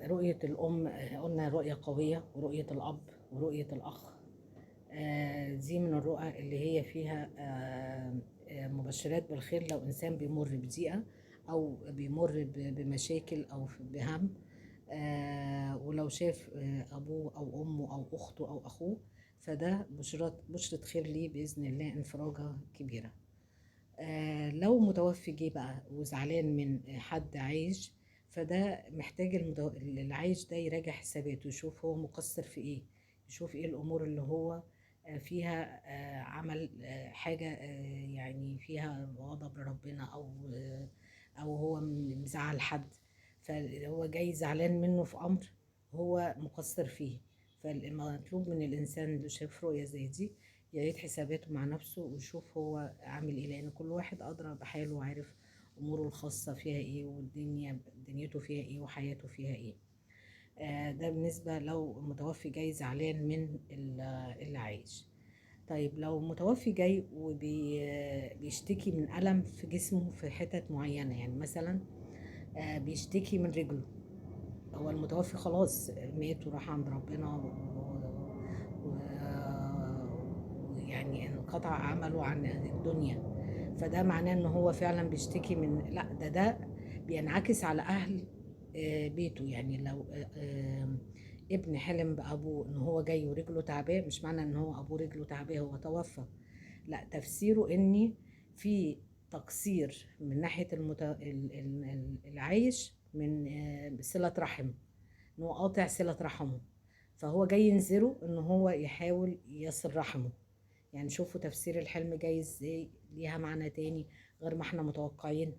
رؤية الأم، قلنا رؤية قوية، ورؤية الأب ورؤية الأخ، دي من الرؤى اللي هي فيها مبشرات بالخير. لو إنسان بيمر بضيقة أو بيمر بمشاكل أو بهم، ولو شاف أبوه أو أمه أو أخته أو أخوه، فده بشرة خير ليه بإذن الله، انفراجة كبيرة. لو متوفي جه بقى وزعلان من حد عايش، فده محتاج اللي عايش ده يراجع حساباته، يشوف هو مقصر في ايه، يشوف ايه الامور اللي هو فيها عمل حاجة يعني فيها غضب لربنا، او هو مزعل حد، فهو جاي زعلان منه في امر هو مقصر فيه. فالمطلوب من الانسان اللي شاف رؤية زي دي يعيد حساباته مع نفسه ويشوف هو عامل ايه، لان كل واحد ادرى بحاله وعارف اموره الخاصة فيها ايه، والدنيا دنيته فيها ايه، وحياته فيها ايه. ده بالنسبة لو متوفي جاي زعلان من اللي عايش. طيب لو متوفي جاي وبيشتكي من ألم في جسمه في حتت معينة، يعني مثلا بيشتكي من رجله، هو المتوفي خلاص مات وراح عند ربنا ويعني انقطع عمله عن الدنيا، فده معناه ان هو فعلا بيشتكي من، لا ده بينعكس على اهل بيته. يعني لو ابن حلم بابوه ان هو جاي ورجله تعباه، مش معنى ان هو ابوه رجله تعباه هو توفى، لا، تفسيره ان في تقصير من ناحية العايش من صلة رحم، ان هو قاطع صلة رحمه، فهو جاي ينذره ان هو يحاول يصل رحمه. يعني شوفوا تفسير الحلم جاي ازاي، ليها معنى تاني غير ما احنا متوقعين.